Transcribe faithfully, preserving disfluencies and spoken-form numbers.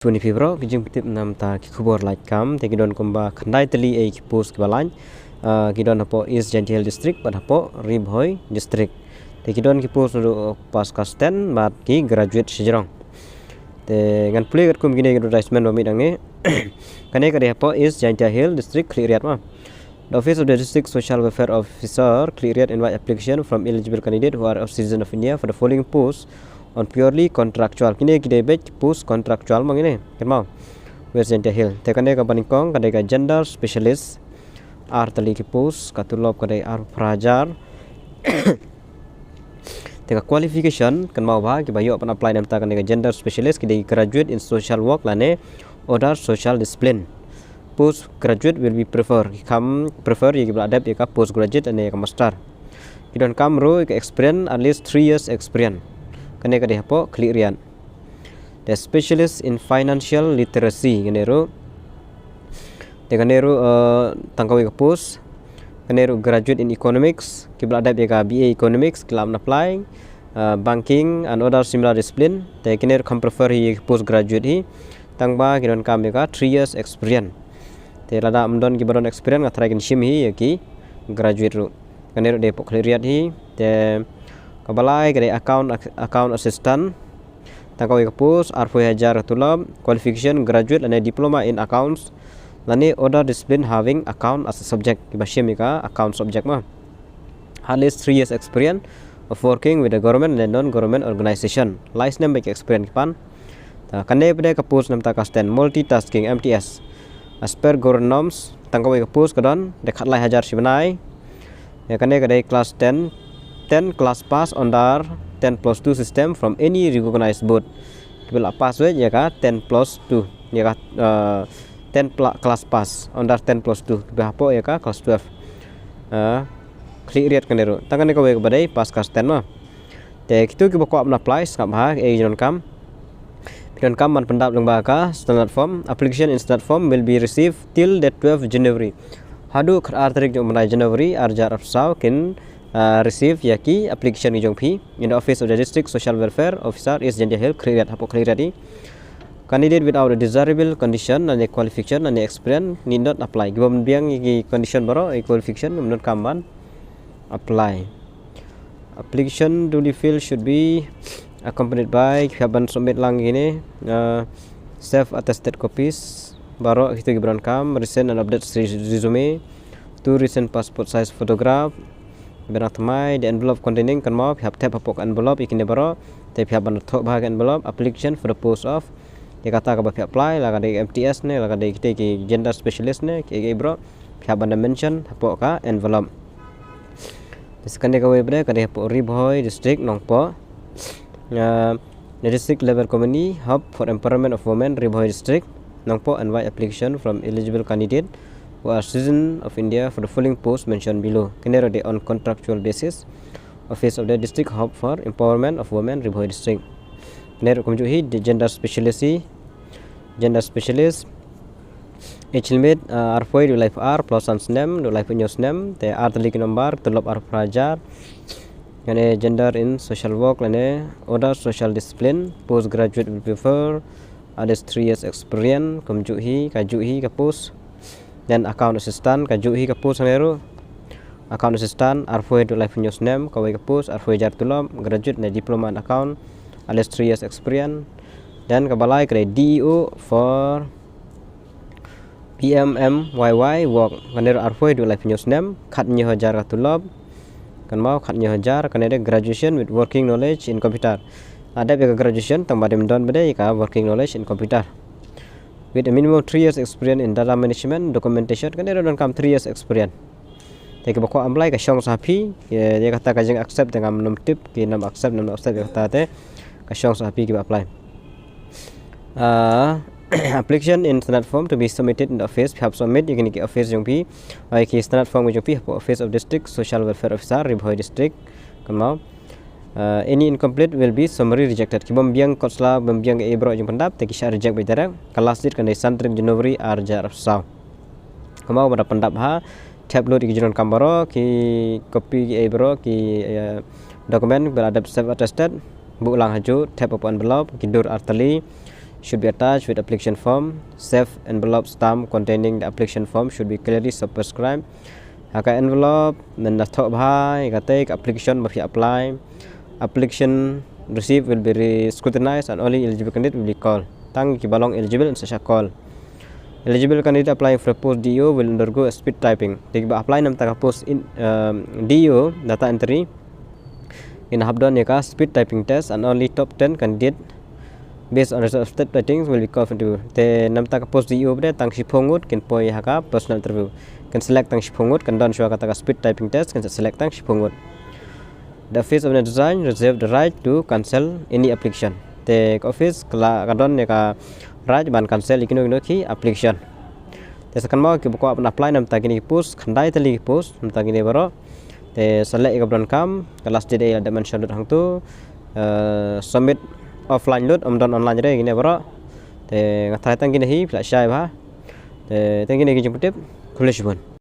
Tuni phi bro, ki jingpyntip namta ki khubor lait kam, te ki don kumba khyndai tylli ei ki post kiba lait, ah, ki don hapoh East Jaintia Hills District, bad hapoh Ri Bhoi District. Te ki don ki post ruh pass class ten, bad ki graduate shajrong. Te ngan pule katkum kine ki advertisement ba mih hangne. Kane ka dei hapoh East Jaintia Hills District Khliehriat ma. The Office of the District Social Welfare Officer, Khliehriat invite application from eligible candidate who are a citizen of India for the following post on purely contractual. Kine ki dei beit post contractual ma kine. Kynmaw. West Jaintia Hills. Te kane kaba nyngkong, ka dei ka gender specialist. Ar tylli ki post, ka tulop ka dei arphew phra hajar. Te ka qualification, kynmaw ba, kiba ïoh ban apply namta kane ka gender specialist, ki dei graduate in social work lane other social discipline. Postgraduate will be preferred, ki kham prefer ïa kiba la dep ïa ka postgraduate lane ïa ka master. Ki donkam ruh ïa ka experience, at least three years experience. Kane ka dei hapoh Khliehriat. Te specialist in financial literacy, kane ruh. Te kane ruh, eh, tang kawei ka post. Kane ruh graduate in economics, kiba la dep ïa ka B A economics, ki lah ban apply, eh, banking and other similar discipline. Te kine ruh kham prefer hi postgraduate hi. Tang ba ki donkam ïa ka three years experience. Te lada ym don kiba don experience, nga tharai kin shim hi ïa ki graduate ruh. Kane ruh dei hapoh Khliehriat hi. Te kaba lai ka dei account, account assistant. Tang kawei ka post, arphew hajar ka tulop, qualification, graduate lane diploma in accounts lane other discipline having account as a subject. Kiba shim ïa ka account subject ma. At least three years experience of working with the government and non-government organization. Lai snem beit ka experience ki pan. Ta kane pat dei ka post namta ka stand multitasking, M T S. As per government norms, tang kawei ka post ka don, dei khatlai hajar shi bnai. Ïa kane ka dei class ten, ten class pass under ten plus two system from any recognized board. Kiba la pass wei ïa ka ten plus two, ïa ka, eh, ten pla-, class pass under ten plus two. Kiba hapoh ïa ka class twelve. Eh, Khliehriat kane ruh. Tang kane kawei kaba dei pass class ten ma. Te kito kiba kwah ban apply, sngap bha, eh, ki donkam. Ki donkam ban pyndap lyngba ka standard form. Application in standard form will be received till the twelfth January. Haduh khatar tarik jong u bnai January, ar hajar arphew saw kin, ah, receive ïa ki application ki jong phi in the office of the District Social Welfare Officer, East Jaintia Hills, Khliehriat, hapoh Khliehriat hi. Candidate without a desirable condition, lane qualification, lane experience need not apply. Kiba ym biang ïa ki condition baroh, ïa ki qualification, ym donkam ban apply. Application duly filled should be accompanied by, ki hap ban submit lang kine, uh, self attested copies baroh kito kiba donkam, recent and updated resume, two recent passport size photograph, ba dang thymmai, the envelope containing, kynmaw, phi hap thep hapoh ka envelope ïa kine baroh, te phi hap ban thoh bha ka envelope, application for the post of, ïa kata kaba phi apply, la ka dei M T S ne, la ka dei kita ki gender specialist ne, kiei kiei baroh, phi hap ban da mention hapoh ka envelope. Te sa kane kawei pat dei, ka dei hapoh Ri Bhoi District, Nongpoh. Uh, the district level committee, Hub for Empowerment of Women, Ri Bhoi District, Nongpoh, invite application from eligible candidate who are citizen of India for the following post mentioned below. Kane ruh dei on contractual basis. Office of the District Hub for Empowerment of Women, Ri Bhoi District. Kane ruh kumjuh hi, the gender specialist hi, gender specialist. Age limit, uh, arphew wei haduh laiphew ar, plus san snem haduh laiphew hynñiew snem, te ar tylli ki nombar, tulop arphew phra hajar. Kane gender in social work lane other social discipline, postgraduate will prefer, at least three years experience, kumjuh hi, kajuh hi ka post. Then account assistant, kajuh hi ka post hangne ruh. Account assistant, arphew wei haduh laiphew hynñiew snem, kawei ka post, arphew hajar tulop, graduate ne diploma in account, at least three years experience. Then kaba lai ka dei D E O for P M M Y Y work, kane ruh arphew wei haduh laiphew hynñiew snem, khathynñiew hajar ka tulop. Kynmaw, khathynñiew hajar, kane dei graduation with working knowledge in computer. La dep ïa ka graduation, tang ba ym don pat dei ïa ka working knowledge in computer. With a minimum three years experience in data management, documentation, kane ruh donkam three years experience. Te kiba kwah apply ka shong sa ha phi, ïa, ïa kata ka jing accept te ngam nym tip, ki nam accept, nam accept ïa kata te, ka shong sa ha phi kiba apply. Ah, application in standard form to be submitted in the office, phi hap submit ïa kine ki office jong phi, ïa ki standard form jong phi, hapoh Office of District Social Welfare Officer, Ri Bhoi District, kynmaw. Uh, any incomplete will be summarily rejected. Ki bym biang kot sla, bym biang kiei baroh jingpyndap, te ki shah reject beit direct. Ka last date ka dei san tarik January ar hajar arphew saw. Kynmaw ba da pyndap ha, thep lut ïa ki jingdonkam baroh, ki copy kiei baroh, ki, eh, document ba la dep self attested, buh lang hajuh, thep hapoh envelope, ki dur ar tylli, should be attached with application form. Safe envelope stamp containing the application form should be clearly circumscribed. Ha ka envelope men da thoh bha ïa kata ka application ba phi apply. Application receipt will be re-scrutinized and only eligible candidate will be called. Tang kiba long eligible yn sa shah call. Eligible candidate applying for a post D E O will undergo a speed typing. Te kiba apply na bynta ka post in, um, D E O, data entry, kin hap don ïa ka speed typing test and only top ten candidate based on result of speed typing will be called for interview. Te na bynta ka post D E O pat tang shiphew ngut kin poi ha ka personal interview. Kin select tang shiphew ngut, kan don shuwa kata ka speed typing test, kin select tang shiphew ngut. The office of the design reserve the right to cancel any application. Te ka office ka la, ka don ïa ka right ban cancel ïa kino kino ki application. Te sa kynmaw kiba kwah ban apply na bynta kine ki post, khyndai tylli ki post na bynta kine baroh. Te sa leh ïa kaba donkam, ka last date ïa la dep mention lut hangto. Eh, submit offline lut, ym don online re kine baroh. Te nga tharai tang kine hi, phi lah shai bha. Te tang kine ki jingpyntip, khublei shibun.